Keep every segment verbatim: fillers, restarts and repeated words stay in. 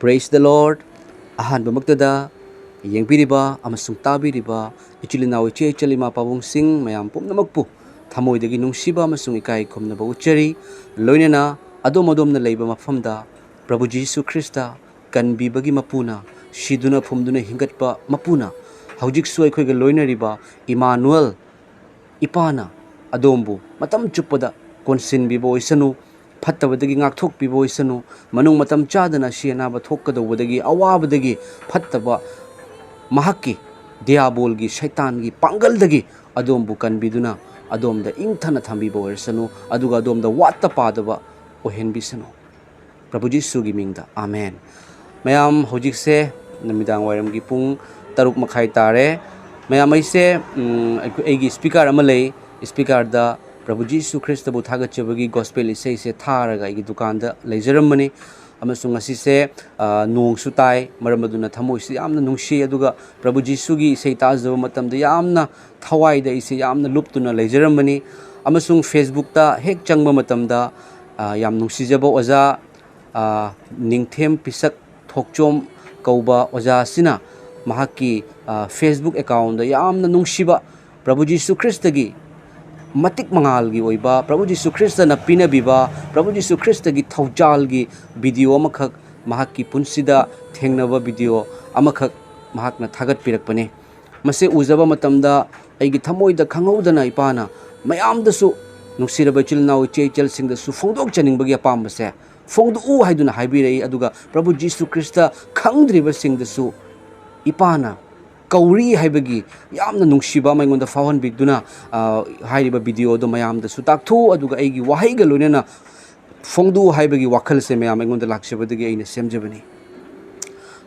Praise the Lord. ꯑꯍꯥꯟꯕꯃꯛꯇꯗ ꯌꯦꯡꯕꯤꯔꯤꯕ ꯑꯃꯁꯨꯡ ꯇꯥꯕꯤꯔꯤꯕ ꯏꯆꯤꯜ ꯏꯅꯥꯎ, ꯏꯆꯦ ꯏꯆꯜ, ꯏꯃꯥ ꯄꯥꯕꯨꯡꯁꯤꯡ ꯃꯌꯥꯝ ꯄꯨꯝꯅꯃꯛꯄꯨ ꯊꯃꯣꯏꯗꯒꯤ ꯅꯨꯡꯁꯤꯕ ꯑꯃꯁꯨꯡ ꯏꯀꯥꯏ ꯈꯨꯝꯅꯕ ꯎꯠꯆꯔꯤ꯫ ꯂꯣꯏꯅꯅ ꯑꯗꯣꯝ ꯑꯗꯣꯝꯅ ꯂꯩꯕ ꯃꯐꯝꯗ ꯄ꯭ꯔꯚꯨ ꯖꯤꯁꯨ ꯈ꯭ꯔꯤꯁꯇ ꯀꯟꯕꯤꯕꯒꯤ ꯃꯄꯨꯅ, ꯁꯤꯗꯨꯅ ꯐꯨꯝꯗꯨꯅ ꯍꯤꯡꯒꯠꯄ ꯃꯄꯨꯅ ꯍꯧꯖꯤꯛꯁꯨ ꯑꯩꯈꯣꯏꯒ ꯂꯣꯏꯅꯔꯤꯕ ꯏꯃꯥꯅꯨꯑꯦꯜ ꯏꯄꯥꯅ ꯑꯗꯣꯝꯕꯨ ꯃꯇꯝ ꯆꯨꯞꯄꯗ ꯀꯣꯟꯁꯤꯟꯕꯤꯕ ꯑꯣꯏꯁꯅꯨ, ꯐꯠꯇꯕꯗꯒꯤ ꯉꯥꯛꯊꯣꯛꯄꯤꯕ ꯑꯣꯏꯁꯅꯨ, ꯃꯅꯨꯡ ꯃꯇꯝ ꯆꯥꯗꯅ ꯑꯁꯤ ꯑꯅꯥꯕ ꯊꯣꯛꯀꯗꯧꯕꯗꯒꯤ, ꯑꯋꯥꯕꯗꯒꯤ, ꯐꯠꯇꯕ ꯃꯍꯥꯛꯀꯤ ꯗꯤꯌꯥꯕꯣꯜꯒꯤ, ꯁꯩꯇꯥꯟꯒꯤ ꯄꯥꯡꯒꯜꯗꯒꯤ ꯑꯗꯣꯝꯕꯨ ꯀꯟꯕꯤꯗꯨꯅ ꯑꯗꯣꯝꯗ ꯏꯪꯊꯅ ꯊꯝꯕꯤꯕ ꯑꯣꯏꯔꯁꯅꯨ, ꯑꯗꯨꯒ ꯑꯗꯣꯝꯗ ꯋꯥꯠꯇ ꯄꯥꯗꯕ ꯑꯣꯏꯍꯟꯕꯤꯁꯅꯨ꯫ ꯄ꯭ꯔꯚꯨ ꯖꯤꯁꯨꯒꯤ ꯃꯤꯡꯗ, ꯑꯥꯃꯦꯟ꯫ ꯃꯌꯥꯝ, ꯍꯧꯖꯤꯛꯁꯦ ꯅꯨꯃꯤꯗꯥꯡ ꯋꯥꯏꯔꯝꯒꯤ ꯄꯨꯡ ꯇꯔꯨꯛ ꯃꯈꯥꯏ ꯇꯥꯔꯦ꯫ ꯃꯌꯥꯝ, ꯑꯩꯁꯦ, ꯎꯝ, ꯑꯩꯈꯣꯏ, ꯑꯩꯒꯤ ꯁ꯭ꯄꯤꯀꯔ ꯑꯃ ꯂꯩ꯫ ꯁ꯭ꯄꯤꯀꯔꯗ ꯄ꯭ꯔꯚꯨ ꯖꯤꯁꯨ ꯈ꯭ꯔꯤꯁꯇꯕꯨ ꯊꯥꯒꯠꯆꯕꯒꯤ ꯒꯣꯁꯄꯦꯜ ꯏꯁꯩꯁꯦ ꯊꯥꯔꯒ ꯑꯩꯒꯤ ꯗꯨꯀꯥꯟꯗ ꯂꯩꯖꯔꯝꯕꯅꯤ꯫ ꯑꯃꯁꯨꯡ ꯉꯁꯤꯁꯦ, ꯑ, ꯅꯣꯡꯁꯨ ꯇꯥꯏ, ꯃꯔꯝ ꯑꯗꯨꯅ ꯊꯃꯣꯏꯁꯤ ꯌꯥꯝꯅ ꯅꯨꯡꯁꯤ꯫ ꯑꯗꯨꯒ ꯄ꯭ꯔꯚꯨ ꯖꯤꯁꯨꯒꯤ ꯏꯁꯩ ꯇꯥꯖꯕ ꯃꯇꯝꯗ ꯌꯥꯝꯅ ꯊꯋꯥꯏꯗ ꯑꯩꯁꯦ ꯌꯥꯝꯅ ꯂꯨꯞꯇꯨꯅ ꯂꯩꯖꯔꯝꯕꯅꯤ꯫ ꯑꯃꯁꯨꯡ ꯐꯦꯁꯕꯨꯛꯇ ꯍꯦꯛ ꯆꯪꯕ ꯃꯇꯝꯗ, ꯑ, ꯌꯥꯝ ꯅꯨꯡꯁꯤꯖꯕ ꯑꯣꯖꯥ, ꯑ, ꯅꯤꯡꯊꯦꯝ ꯄꯤꯁꯛ ꯊꯣꯛꯆꯣꯝ ꯀꯧꯕ ꯑꯣꯖꯥ ꯑꯁꯤꯅ ꯃꯍꯥꯛꯀꯤ, ꯑ, ꯐꯦꯁꯕꯨꯛ ꯑꯦꯀꯥꯎꯟꯗ ꯌꯥꯝꯅ ꯅꯨꯡꯁꯤꯕ ꯄ꯭ꯔꯚꯨ ꯖꯤꯁꯨ ꯈ꯭ꯔꯤꯁꯇꯒꯤ ꯃꯇꯤꯛ ꯃꯉꯥꯜꯒꯤ ꯑꯣꯏꯕ, ꯄ꯭ꯔꯚꯨ ꯖꯤꯁꯨ ꯈ꯭ꯔꯤꯁꯇꯅ ꯄꯤꯅꯕꯤꯕ, ꯄ꯭ꯔꯚꯨ ꯖꯤꯁꯨ ꯈ꯭ꯔꯤꯁꯇꯒꯤ ꯊꯧꯖꯥꯜꯒꯤ ꯚꯤꯗꯤꯑꯣ ꯑꯃꯈꯛ ꯃꯍꯥꯛꯀꯤ ꯄꯨꯟꯁꯤꯗ ꯊꯦꯡꯅꯕ ꯚꯤꯗꯤꯑꯣ ꯑꯃꯈꯛ ꯃꯍꯥꯛꯅ ꯊꯥꯒꯠꯄꯤꯔꯛꯄꯅꯤ꯫ ꯃꯁꯤ ꯎꯖꯕ ꯃꯇꯝꯗ ꯑꯩꯒꯤ ꯊꯃꯣꯏꯗ ꯈꯪꯍꯧꯗꯅ ꯏꯄꯥꯅ ꯃꯌꯥꯝꯗꯁꯨ, ꯅꯨꯡꯁꯤꯔꯕ ꯏꯆꯤꯜ ꯏꯅꯥꯎ, ꯏꯆꯦ ꯏꯆꯜꯁꯤꯡꯗꯁꯨ ꯐꯣꯡꯗꯣꯛꯆꯅꯤꯡꯕꯒꯤ ꯑꯄꯥꯝꯕꯁꯦ, ꯐꯣꯡꯗꯣꯛꯎ ꯍꯥꯏꯗꯨꯅ ꯍꯥꯏꯕꯤꯔꯛꯏ꯫ ꯑꯗꯨꯒ ꯄ꯭ꯔꯚꯨ ꯖꯤꯁꯨ ꯈ꯭ꯔꯤꯁꯇ ꯈꯪꯗ꯭ꯔꯤꯕꯁꯤꯡꯗꯁꯨ ꯏꯄꯥꯅ ꯀꯧꯔꯤ ꯍꯥꯏꯕꯒꯤ ꯌꯥꯝꯅ ꯅꯨꯡꯁꯤꯕ ꯑꯃ ꯑꯩꯉꯣꯟꯗ ꯐꯥꯎꯍꯟꯕꯤꯗꯨꯅ, ꯑ, ꯍꯥꯏꯔꯤꯕ ꯚꯤꯗꯤꯑꯣ ꯑꯗꯨ ꯃꯌꯥꯝꯗꯁꯨ ꯇꯥꯛꯊꯣꯛꯎ, ꯑꯗꯨꯒ ꯑꯩꯒꯤ ꯋꯥꯍꯩꯒ ꯂꯣꯏꯅꯅ ꯐꯣꯡꯗꯣꯛꯎ ꯍꯥꯏꯕꯒꯤ ꯋꯥꯈꯜꯁꯦ ꯃꯌꯥꯝ ꯑꯩꯉꯣꯟꯗ ꯂꯥꯛꯆꯕꯗꯒꯤ ꯑꯩꯅ ꯁꯦꯝꯖꯕꯅꯤ꯫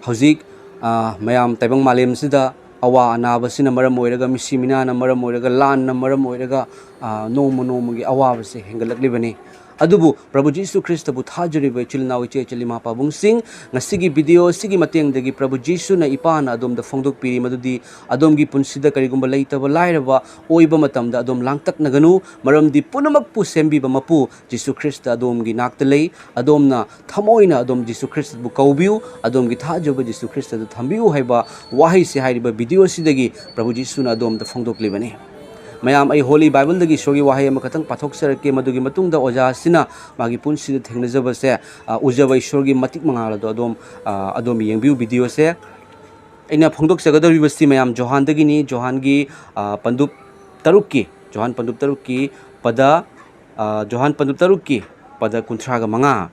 ꯍꯧꯖꯤꯛ, ꯑ, ꯃꯌꯥꯝ ꯇꯥꯏꯕꯪ ꯃꯥꯂꯦꯝꯁꯤꯗ ꯑꯋꯥ ꯑꯅꯥꯕꯁꯤꯅ ꯃꯔꯝ ꯑꯣꯏꯔꯒ, ꯃꯤꯁꯤ ꯃꯤꯅꯥꯅ ꯃꯔꯝ ꯑꯣꯏꯔꯒ, ꯂꯥꯟꯅ ꯃꯔꯝ ꯑꯣꯏꯔꯒ, ꯑ, ꯅꯣꯡꯃ ꯅꯣꯡꯃꯒꯤ ꯑꯋꯥꯕꯁꯦ ꯍꯦꯟꯒꯠꯂꯛꯂꯤꯕꯅꯤ꯫ ꯑꯗꯨꯕꯨ ꯄ꯭ꯔꯚꯨ ꯖꯤꯁꯨ ꯈ꯭ꯔꯤꯁꯇꯕꯨ ꯊꯥꯖꯔꯤꯕ ꯏꯆꯤꯜ ꯏꯅꯥꯎ, ꯏꯆꯦ ꯏꯆꯜ, ꯏꯃꯥ ꯄꯥꯕꯨꯡꯁꯤꯡ, ꯉꯁꯤꯒꯤ ꯚꯤꯗꯤꯑꯣ ꯑꯁꯤꯒꯤ ꯃꯇꯦꯡꯗꯒꯤ ꯄ꯭ꯔꯚꯨ ꯖꯤꯁꯨꯅ ꯏꯄꯥꯅ ꯑꯗꯣꯝꯗ ꯐꯣꯡꯗꯣꯛꯄꯤꯔꯤ, ꯃꯗꯨꯗꯤ ꯑꯗꯣꯝꯒꯤ ꯄꯨꯟꯁꯤꯗ ꯀꯔꯤꯒꯨꯝꯕ ꯂꯩꯇꯕ ꯂꯥꯏꯔꯕ ꯑꯣꯏꯕ ꯃꯇꯝꯗ ꯑꯗꯣꯝ ꯂꯥꯡꯇꯛꯅꯒꯅꯨ, ꯃꯔꯝꯗꯤ ꯄꯨꯝꯅꯃꯛꯄꯨ ꯁꯦꯝꯕꯤꯕ ꯃꯄꯨ ꯖꯤꯁꯨ ꯈ꯭ꯔꯤꯁꯇ ꯑꯗꯣꯝꯒꯤ ꯅꯥꯛꯇ ꯂꯩ꯫ ꯑꯗꯣꯝꯅ ꯊꯃꯣꯏꯅ ꯑꯗꯣꯝ ꯖꯤꯁꯨ ꯈ꯭ꯔꯤꯁꯇꯕꯨ ꯀꯧꯕꯤꯌꯨ, ꯑꯗꯣꯝꯒꯤ ꯊꯥꯖꯕ ꯖꯤꯁꯨ ꯈ꯭ꯔꯤꯁꯇꯗ ꯊꯝꯕꯤꯌꯨ ꯍꯥꯏꯕ ꯋꯥꯍꯩꯁꯦ ꯍꯥꯏꯔꯤꯕ ꯚꯤꯗꯤꯑꯣ ꯑꯁꯤꯗꯒꯤ ꯄ꯭ꯔꯚꯨ ꯖꯤꯁꯨꯅ ꯑꯗꯣꯝꯗ ꯐꯣꯡꯗꯣꯛꯂꯤꯕꯅꯤ꯫ ꯃꯌꯥꯝ, ꯑꯩ ꯍꯣꯂꯤ ꯕꯥꯏꯕꯜꯗꯒꯤ ꯏꯁꯣꯔꯒꯤ ꯋꯥꯍꯩ ꯑꯃꯈꯛꯇꯪ ꯄꯥꯊꯣꯛꯆꯔꯛꯀꯦ꯫ ꯃꯗꯨꯒꯤ ꯃꯇꯨꯡꯗ ꯑꯣꯖꯥ ꯑꯁꯤꯅ ꯃꯥꯒꯤ ꯄꯨꯟꯁꯤꯗ ꯊꯦꯡꯅꯖꯕꯁꯦ, ꯑ, ꯎꯖꯕ ꯏꯁꯣꯔꯒꯤ ꯃꯇꯤꯛ ꯃꯉꯥꯜ ꯑꯗꯣ ꯑꯗꯣꯝ, ꯑ, ꯑꯗꯣꯝ ꯌꯦꯡꯕꯤꯌꯨ ꯚꯤꯗꯤꯑꯣꯁꯦ꯫ ꯑꯩꯅ ꯐꯣꯡꯗꯣꯛꯆꯒꯗꯧꯔꯤꯕꯁꯤ ꯃꯌꯥꯝ ꯖꯣꯍꯥꯟꯗꯒꯤꯅꯤ, ꯖꯣꯍꯥꯟꯒꯤ, ꯑ, ꯄꯟꯗꯨꯞ ꯇꯔꯨꯛꯀꯤ, ꯖꯣꯍꯥꯟ ꯄꯟꯗꯨꯞ ꯇꯔꯨꯛꯀꯤ ꯄꯗ, ꯑ, ꯖꯣꯍꯥꯟ ꯄꯟꯗꯨꯞ ꯇꯔꯨꯛꯀꯤ ꯄꯗ ꯀꯨꯟꯊ꯭ꯔꯥꯒ ꯃꯉꯥ꯫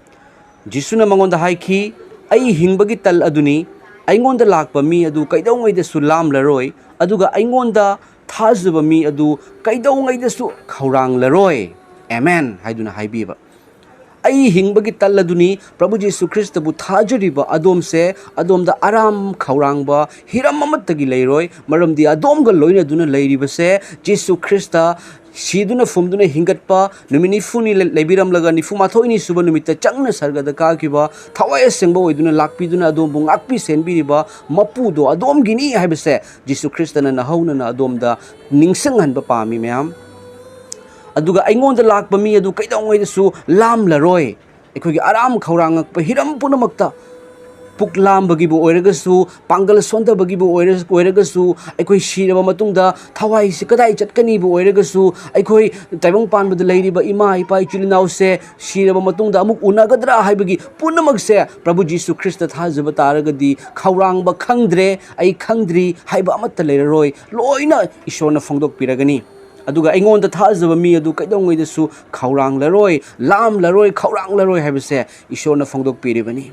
ꯖꯤꯁꯨꯅ ꯃꯉꯣꯟꯗ ꯍꯥꯏꯈꯤ, "ꯑꯩ ꯍꯤꯡꯕꯒꯤ ꯇꯜ ꯑꯗꯨꯅꯤ, ꯑꯩꯉꯣꯟꯗ ꯂꯥꯛꯄ ꯃꯤ ꯑꯗꯨ ꯀꯩꯗꯧꯉꯩꯗꯁꯨ ꯂꯥꯝꯂꯔꯣꯏ, ꯑꯗꯨꯒ ꯑꯩꯉꯣꯟꯗ ꯊꯥꯖꯕ ꯃꯤ ꯑꯗꯨ ꯀꯩꯗꯧꯉꯩꯗꯁꯨ ꯈꯧꯔꯥꯡꯂꯔꯣꯏ꯫ ꯑꯦꯃꯦꯟ" ꯍꯥꯏꯗꯨꯅ ꯍꯥꯏꯕꯤꯕ꯫ "ꯑꯩ ꯍꯤꯡꯕꯒꯤ ꯇꯜ ꯑꯗꯨꯅꯤ", ꯄ꯭ꯔꯚꯨ ꯖꯤꯁꯨ ꯈ꯭ꯔꯤꯁꯇꯕꯨ ꯊꯥꯖꯔꯤꯕ ꯑꯗꯣꯝꯁꯦ, ꯑꯗꯣꯝꯗ ꯑꯔꯥꯝ ꯈꯧꯔꯥꯡꯕ ꯍꯤꯔꯝ ꯑꯃꯠꯇꯒꯤ ꯂꯩꯔꯣꯏ, ꯃꯔꯝꯗꯤ ꯑꯗꯣꯝꯒ ꯂꯣꯏꯅꯗꯨꯅ ꯂꯩꯔꯤꯕꯁꯦ ꯖꯤꯁꯨ ꯈ꯭ꯔꯤꯁꯇ, ꯁꯤꯗꯨꯅ ꯐꯨꯝꯗꯨꯅ ꯍꯤꯡꯒꯠꯄ, ꯅꯨꯃꯤꯠ ꯅꯤꯐꯨꯅꯤ ꯂꯩ-, ꯂꯩꯕꯤꯔꯝꯂꯒ ꯅꯤꯐꯨ ꯃꯥꯊꯣꯏꯅꯤ ꯁꯨꯕ ꯅꯨꯃꯤꯠꯇ ꯆꯪꯅ ꯁꯔꯒꯗ ꯀꯥꯈꯤꯕ, ꯊꯋꯥꯏ ꯑꯁꯦꯡꯕ ꯑꯣꯏꯗꯨꯅ ꯂꯥꯛꯄꯤꯗꯨꯅ ꯑꯗꯣꯝꯕꯨ ꯉꯥꯛꯄꯤ ꯁꯦꯟꯕꯤꯔꯤꯕ ꯃꯄꯨꯗꯣ ꯑꯗꯣꯝꯒꯤꯅꯤ ꯍꯥꯏꯕꯁꯦ ꯖꯤꯁꯨ ꯈ꯭ꯔꯤꯁꯇꯅ ꯅꯍꯧꯅꯅ ꯑꯗꯣꯝꯗ ꯅꯤꯡꯁꯤꯡꯍꯟꯕ ꯄꯥꯝꯃꯤ, ꯃꯌꯥꯝ꯫ ꯑꯗꯨꯒ ꯑꯩꯉꯣꯟꯗ ꯂꯥꯛꯄ ꯃꯤ ꯑꯗꯨ ꯀꯩꯗꯧꯉꯩꯗꯁꯨ ꯂꯥꯝꯂꯔꯣꯏ꯫ ꯑꯩꯈꯣꯏꯒꯤ ꯑꯔꯥꯝ ꯈꯧꯔꯥꯡꯉꯛꯄ ꯍꯤꯔꯝ ꯄꯨꯝꯅꯃꯛꯇ, ꯄꯨꯛ ꯂꯥꯝꯕꯒꯤꯕꯨ ꯑꯣꯏꯔꯒꯁꯨ, ꯄꯥꯡꯒꯜ ꯁꯣꯟꯊꯕꯒꯤꯕꯨ ꯑꯣꯏꯔ-, ꯑꯣꯏꯔꯒꯁꯨ, ꯑꯩꯈꯣꯏ ꯁꯤꯔꯕ ꯃꯇꯨꯡꯗ ꯊꯋꯥꯏꯁꯤ ꯀꯗꯥꯏ ꯆꯠꯀꯅꯤꯕꯨ ꯑꯣꯏꯔꯒꯁꯨ, ꯑꯩꯈꯣꯏ ꯇꯥꯏꯕꯪ ꯄꯥꯟꯕꯗ ꯂꯩꯔꯤꯕ ꯏꯃꯥ, ꯏꯄꯥ, ꯏꯆꯤꯜ ꯏꯅꯥꯎꯁꯦ ꯁꯤꯔꯕ ꯃꯇꯨꯡꯗ ꯑꯃꯨꯛ ꯎꯅꯒꯗ꯭ꯔꯥ ꯍꯥꯏꯕꯒꯤ ꯄꯨꯝꯅꯃꯛꯁꯦ ꯄ꯭ꯔꯚꯨ ꯖꯤꯁꯨ ꯈ꯭ꯔꯤꯁꯇ ꯊꯥꯖꯕ ꯇꯥꯔꯒꯗꯤ ꯈꯧꯔꯥꯡꯕ ꯈꯪꯗ꯭ꯔꯦ, ꯑꯩ ꯈꯪꯗ꯭ꯔꯤ ꯍꯥꯏꯕ ꯑꯃꯠꯇ ꯂꯩꯔꯔꯣꯏ, ꯂꯣꯏꯅ ꯏꯁꯣꯔꯅ ꯐꯣꯡꯗꯣꯛꯄꯤꯔꯒꯅꯤ꯫ ꯑꯗꯨꯒ ꯑꯩꯉꯣꯟꯗ ꯊꯥꯖꯕ ꯃꯤ ꯑꯗꯨ ꯀꯩꯗꯧꯉꯩꯗꯁꯨ ꯈꯧꯔꯥꯡꯂꯔꯣꯏ, ꯂꯥꯝꯂꯔꯣꯏ, ꯈꯧꯔꯥꯡꯂꯔꯣꯏ ꯍꯥꯏꯕꯁꯦ ꯏꯁꯣꯔꯅ ꯐꯣꯡꯗꯣꯛꯄꯤꯔꯤꯕꯅꯤ꯫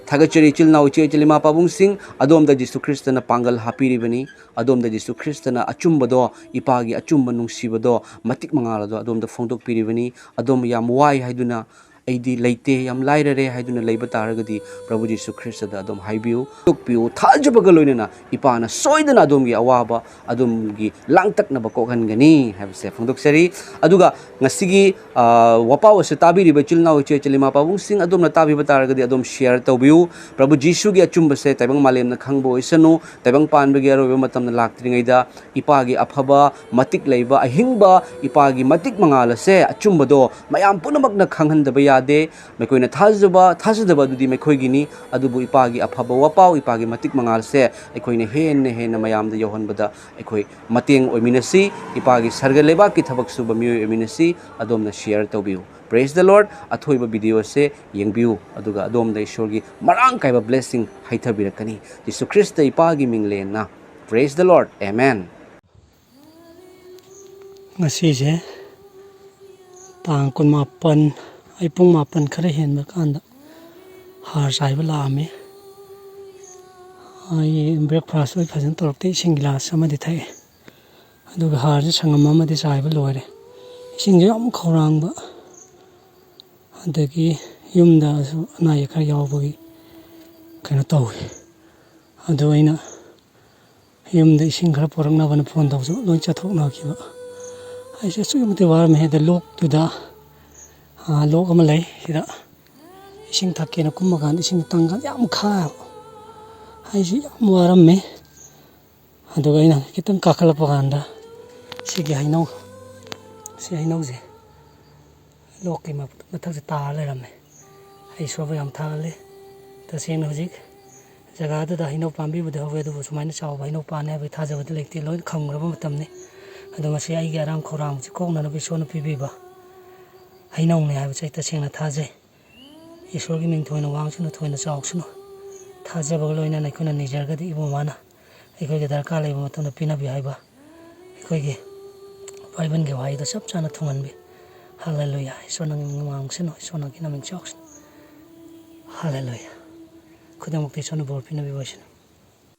ꯊꯥꯒꯠꯆꯔꯤ ꯏꯆꯤꯜ ꯏꯅꯥꯎ, ꯏꯆꯦ ꯏꯆꯜ, ꯏꯃꯥ ꯄꯥꯕꯨꯡꯁꯤꯡ, ꯑꯗꯣꯝꯗ ꯖꯤꯁꯨ ꯈ꯭ꯔꯤꯁꯇꯅ ꯄꯥꯡꯒꯜ ꯍꯥꯞꯄꯤꯔꯤꯕꯅꯤ꯫ ꯑꯗꯣꯝꯗ ꯖꯤꯁꯨ ꯈ꯭ꯔꯤꯁꯇꯅ ꯑꯆꯨꯝꯕꯗꯣ, ꯏꯄꯥꯒꯤ ꯑꯆꯨꯝꯕ ꯅꯨꯡꯁꯤꯕꯗꯣ, ꯃꯇꯤꯛ ꯃꯉꯥꯜ ꯑꯗꯣ ꯑꯗꯣꯝꯗ ꯐꯣꯡꯗꯣꯛꯄꯤꯔꯤꯕꯅꯤ꯫ ꯑꯗꯣꯝ ꯌꯥꯝ ꯋꯥꯏ ꯍꯥꯏꯗꯨꯅ ꯑꯩꯗꯤ ꯂꯩꯇꯦ, ꯌꯥꯝ ꯂꯥꯏꯔꯔꯦ" ꯍꯥꯏꯗꯨꯅ ꯂꯩꯕ ꯇꯥꯔꯒꯗꯤ, ꯄ꯭ꯔꯚꯨ ꯖꯤꯁꯨ ꯈ꯭ꯔꯤꯁꯇꯗ ꯑꯗꯨꯝ ꯍꯥꯏꯕꯤꯌꯨ, ꯍꯥꯏꯗꯣꯛꯄꯤꯌꯨ꯫ ꯊꯥꯖꯕꯒ ꯂꯣꯏꯅꯅ ꯏꯄꯥꯅ ꯁꯣꯏꯗꯅ ꯑꯗꯣꯝꯒꯤ ꯑꯋꯥꯕ, ꯑꯗꯣꯝꯒꯤ ꯂꯥꯡꯇꯛꯅꯕ ꯀꯣꯛꯍꯟꯒꯅꯤ ꯍꯥꯏꯕꯁꯦ ꯐꯣꯡꯗꯣꯛꯆꯔꯤ꯫ ꯑꯗꯨꯒ ꯉꯁꯤꯒꯤ, ꯑ, ꯋꯥꯄꯥꯎ ꯑꯁꯤ ꯇꯥꯕꯤꯔꯤꯕ ꯏꯆꯤꯜ ꯏꯅꯥꯎ, ꯏꯆꯦ ꯏꯆꯤꯜ, ꯏꯃꯥ ꯄꯥꯕꯨꯡꯁꯤꯡ, ꯑꯗꯣꯝꯅ ꯇꯥꯕꯤꯕ ꯇꯥꯔꯒꯗꯤ ꯑꯗꯨꯝ share ꯇꯧꯕꯤꯌꯨ꯫ ꯄ꯭ꯔꯚꯨ ꯖꯤꯁꯨꯒꯤ ꯑꯆꯨꯝꯕꯁꯦ ꯇꯥꯏꯕꯪ ꯃꯥꯂꯦꯝꯅ ꯈꯪꯕ ꯑꯣꯏꯁꯅꯨ꯫ ꯇꯥꯏꯕꯪ ꯄꯥꯟꯕꯒꯤ ꯑꯔꯣꯏꯕ ꯃꯇꯝꯗ ꯂꯥꯛꯇ꯭ꯔꯤꯉꯩꯗ ꯏꯄꯥꯒꯤ ꯑꯐꯕ, ꯃꯇꯤꯛ ꯂꯩꯕ, ꯑꯍꯤꯡꯕ ꯏꯄꯥꯒꯤ ꯃꯇꯤꯛ ꯃꯉꯥꯜ ꯑꯁꯦ, ꯑꯆꯨꯝꯕꯗꯣ ꯃꯌꯥꯝ ꯄꯨꯝꯅꯃꯛꯅ ꯈꯪꯍꯟꯗꯕ ꯌꯥꯗꯦ꯫ ꯃꯈꯣꯏꯅ ꯊꯥꯖꯕ, ꯊꯥꯖꯗꯕ ꯑꯗꯨꯗꯤ ꯃꯈꯣꯏꯒꯤꯅꯤ꯫ ꯑꯗꯨꯕꯨ ꯏꯄꯥꯒꯤ ꯑꯐꯕ ꯋꯥꯄꯥꯎ, ꯏꯄꯥꯒꯤ ꯃꯇꯤꯛ ꯃꯉꯥꯜꯁꯦ ꯑꯩꯈꯣꯏꯅ ꯍꯦꯟꯅ ꯍꯦꯟꯅ ꯃꯌꯥꯝꯗ ꯌꯧꯍꯟꯕꯗ ꯑꯩꯈꯣꯏ ꯃꯇꯦꯡ ꯑꯣꯏꯃꯤꯟꯅꯁꯤ꯫ ꯏꯄꯥꯒꯤ ꯁꯔꯒ ꯂꯩꯕꯥꯛꯀꯤ ꯊꯕꯛ ꯁꯨꯕ ꯃꯤꯑꯣꯏ ꯑꯣꯏꯃꯤꯟꯅꯁꯤ꯫ ꯑꯗꯣꯝꯅ share ꯇꯧꯕꯤꯌꯨ꯫ Praise the Lord꯫ ꯑꯊꯣꯏꯕ video ꯑꯁꯦ ꯌꯦꯡꯕꯤꯌꯨ, ꯑꯗꯨꯒ ꯑꯗꯣꯝꯗ ꯏꯁꯣꯔꯒꯤ ꯃꯔꯥꯡ ꯀꯥꯏꯕ blessing ꯍꯩꯊꯕꯤꯔꯛꯀꯅꯤ꯫ ꯖꯤꯁꯨ ꯈ꯭ꯔꯤꯁꯇ ꯏꯄꯥꯒꯤ ꯃꯤꯡꯂꯦꯟꯅ꯫ Praise the Lord꯫ Amen꯫ ꯉꯁꯤꯁꯦ ꯇꯥꯡ ꯀꯨꯟꯃꯥꯄꯟ, ꯑꯩ ꯄꯨꯡ ꯃꯥꯄꯟ ꯈꯔ ꯍꯦꯟꯕ ꯀꯥꯟꯗ ꯍꯥꯔ ꯆꯥꯏꯕ ꯂꯥꯛꯑꯝꯃꯤ꯫ ꯑꯩ breakfast ꯑꯣꯏ ꯐꯖꯅ ꯇꯧꯔꯛꯇꯦ, ꯏꯁꯤꯡ ꯒꯤꯂꯥꯁ ꯑꯃꯗꯤ ꯊꯛꯑꯦ꯫ ꯑꯗꯨꯒ ꯍꯥꯔꯁꯦ ꯁꯪꯉꯝ ꯑꯃꯗꯤ ꯆꯥꯏꯕ ꯂꯣꯏꯔꯦ꯫ ꯏꯁꯤꯡꯁꯦ ꯌꯥꯝ ꯈꯧꯔꯥꯡꯕ, ꯑꯗꯒꯤ ꯌꯨꯝꯗꯁꯨ ꯑꯅꯥ ꯑꯌꯦꯛ ꯈꯔ ꯌꯥꯎꯕꯒꯤ ꯀꯩꯅꯣ ꯇꯧꯋꯤ꯫ ꯑꯗꯨ ꯑꯩꯅ ꯌꯨꯝꯗ ꯏꯁꯤꯡ ꯈꯔ ꯄꯨꯔꯛꯅꯕꯅ phone ꯇꯧꯕꯁꯨ ꯂꯣꯏ ꯆꯠꯊꯣꯛꯅꯈꯤꯕ꯫ ꯑꯩꯁꯦ ꯑꯁꯨꯛꯀꯤ ꯃꯇꯤꯛ ꯋꯥꯔꯝꯃꯦ꯫ ꯑꯗ ꯂꯣꯛꯇꯨꯗ, ꯑꯥ, ꯂꯣꯛ ꯑꯃ ꯂꯩ, ꯁꯤꯗ ꯏꯁꯤꯡ ꯊꯛꯀꯦꯅ ꯀꯨꯝꯕ ꯀꯥꯟꯗ ꯏꯁꯤꯡ ꯇꯪꯀꯥꯟꯗ ꯌꯥꯝ ꯈꯥꯏꯕ꯫ ꯑꯩꯁꯦ ꯌꯥꯝ ꯋꯥꯔꯝꯃꯦ꯫ ꯑꯗꯨꯒ ꯑꯩꯅ ꯈꯤꯇꯪ ꯀꯥꯈꯠꯂꯛꯄ ꯀꯥꯟꯗ ꯁꯤꯒꯤ ꯍꯩꯅꯧ, ꯁꯤ ꯍꯩꯅꯧꯁꯦ ꯂꯣꯛꯀꯤ ꯃ-, ꯃꯊꯛꯁꯦ ꯇꯥꯔ ꯂꯩꯔꯝꯃꯦ꯫ ꯑꯩ ꯏꯁꯣꯔꯕꯨ ꯌꯥꯝ ꯊꯥꯒꯠꯂꯤ꯫ ꯇꯁꯦꯡꯅ ꯍꯧꯖꯤꯛ ꯖꯒꯥꯗꯨꯗ ꯍꯩꯅꯧ ꯄꯥꯝꯕꯤꯕꯨꯗꯤ ꯍꯧꯋꯦ, ꯑꯗꯨꯕꯨ ꯁꯨꯃꯥꯏꯅ ꯆꯥꯎꯕ ꯍꯩꯅꯧ ꯄꯥꯟꯅꯤ ꯍꯥꯏꯕꯒꯤ ꯊꯥꯖꯕꯗꯤ ꯂꯩꯇꯦ꯫ ꯂꯣꯏꯅ ꯈꯝꯈ꯭ꯔꯕ ꯃꯇꯝꯅꯤ꯫ ꯑꯗꯣ ꯃꯁꯤ ꯑꯩꯒꯤ ꯑꯔꯥꯝ ꯈꯧꯔꯥꯡꯕꯁꯤ ꯀꯣꯛꯅꯅꯕ ꯏꯁꯣꯔꯅ ꯄꯤꯕꯤꯕ ꯍꯩꯅꯧꯅꯤ ꯍꯥꯏꯕꯁꯦ ꯑꯩ ꯇꯁꯦꯡꯅ ꯊꯥꯖꯩ꯫ ꯏꯁꯣꯔꯒꯤ ꯃꯤꯡ ꯊꯣꯏꯅ ꯋꯥꯡꯁꯅꯨ, ꯊꯣꯏꯅ ꯆꯥꯎꯁꯅꯨ꯫ ꯊꯥꯖꯕꯒ ꯂꯣꯏꯅꯅ ꯑꯩꯈꯣꯏꯅ ꯅꯤꯖꯔꯒꯗꯤ ꯏꯕꯨꯡ ꯃꯥꯅ ꯑꯩꯈꯣꯏꯒꯤ ꯗꯔꯀꯥꯔ ꯂꯩꯕ ꯃꯇꯝꯗ ꯄꯤꯅꯕꯤ ꯍꯥꯏꯕ ꯑꯩꯈꯣꯏꯒꯤ ꯕꯥꯏꯕꯜꯒꯤ ꯋꯥꯍꯩꯗꯣ ꯆꯞ ꯆꯥꯅ ꯊꯨꯡꯍꯟꯕꯤ꯫ ꯍꯜꯂꯦꯂꯨꯌꯥ꯫ ꯏꯁꯣꯔ ꯅꯪꯒꯤ ꯃꯤꯡ ꯋꯥꯡꯁꯅꯨ, ꯏꯁꯣꯔ ꯅꯪꯒꯤ ꯃꯃꯤꯡ ꯆꯥꯎꯁꯅꯨ꯫ ꯍꯜꯂꯦꯂꯨꯌꯥ꯫ ꯈꯨꯗꯤꯡꯃꯛꯇ ꯏꯁꯣꯔꯅ ꯕꯣꯔ ꯄꯤꯅꯕꯤꯕ ꯑꯣꯏꯁꯅꯨ꯫